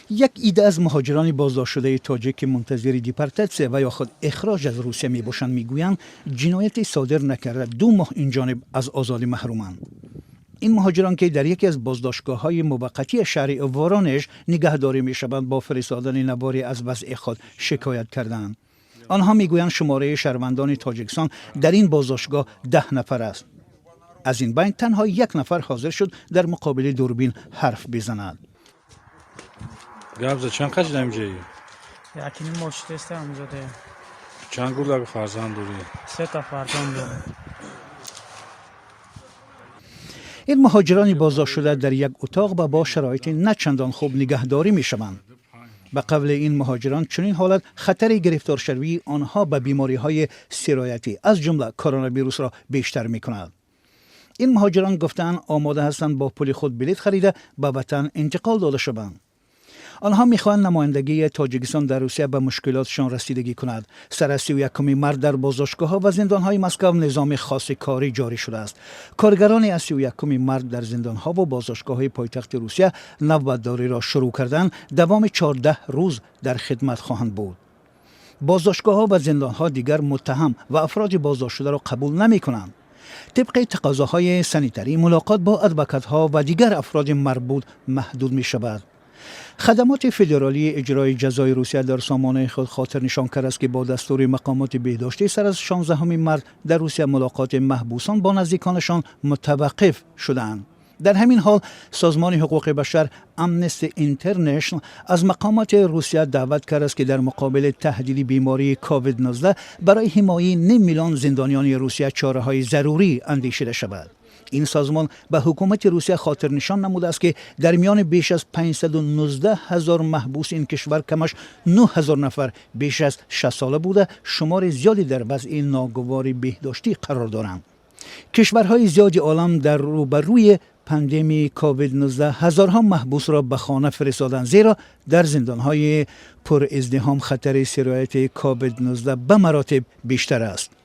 Як идда аз муҳоҷирони боздоштшудаи тоҷик, ки мунтазири депортатсия ва ё худ ихроҷ аз Русия мебошанд, мегӯянд, ҷинояте содир накарда, 2 моҳ инҷониб аз озодӣ маҳруманд. Ин муҳоҷирон, ки дар яке аз боздоштгоҳҳои муваққатии шаҳри Воронеж нигаҳдорӣ мешаванд, бо фиристодани наворе аз вазъи худ шикоят карданд. Онҳо мегӯянд, шумораи шаҳрвандони Тоҷикистон дар ин боздоштгоҳ 10 нафар аст. Аз ин байн танҳо як нафар ҳозир шуд дар муқобили дурбин ҳарф бизанад. Гап за, чанд қадр ҳамҷои? Якним моҳ шудеста ҳамҷода. Чанд гулак фарзанд дорӣ? Сета фарзанд дорам. Ин муҳоҷирони боздоштшуда дар як утоқ ва бо шароити на чандон хуб нигаҳдорӣ мешаванд. Ба қавли ин муҳоҷирон, чунин ҳолат хатари гирифторшавии онҳо ба бемориҳои сироятӣ, аз ҷумла коронавирусро, бештар мекунад. Ин муҳоҷирон гуфтаанд, омода ҳастанд бо пули худ билет харида, ба ватан интиқол дода шаванд. Онҳо мехоҳанд намояндагии Тоҷикистон дар Русия ба мушкилотшон расидагӣ кунад. Сар аз 31-уми март дар боздоштгоҳҳо ва зиндонҳои Москав низоми хоси корӣ ҷорӣ шудааст. Коргароне аз 31-уми март дар зиндонҳо ва боздоштгоҳҳои пойтахти Русия навбатдориро шурӯъ карданд, давоми 14 рӯз дар хидмат хоҳанд буд. Боздоштгоҳҳо ва зиндонҳо дигар муттаҳам ва афроди боздоштшударо қабул намекунанд. Тибқи тақозоҳои санитарӣ, мулоқот бо адвокатҳо ва дигар афроди марбут маҳдуд мешавад. Хадамоти федералии иҷрои ҷазои Русия дар сомонаи худ хотирнишон кардааст, ки бо дастури мақомоти беҳдоштӣ сар аз 16 март дар Русия мулоқоти маҳбусон бо наздиконашон мутаваққиф шудаанд. Дар ҳамин ҳол созмони ҳуқуқи башар Amnesty International аз мақомоти Русия даъват кардааст, ки дар муқобили таҳдиди бемории COVID-19 барои ҳимояи ним миллион зиндониёни Русия чораҳои зарурӣ андешида шавад. Ин созмон ба ҳукумати Русия хотирнишон намудааст, ки дар миёни беш аз 519 ҳазор маҳбуси ин кишвар камаш 9 ҳазор нафар беш аз 60 сола буда, шумори зиёде дар вазъи ногувори беҳдоштӣ қарор доранд. Кишварҳои зиёди олам дар рӯбарӯи пандемии COVID-19 ҳазорҳо маҳбусро ба хона фиристоданд, зеро дар зиндонҳои пуриздиҳом хатари сирояти COVID-19 ба маротиб бештар аст.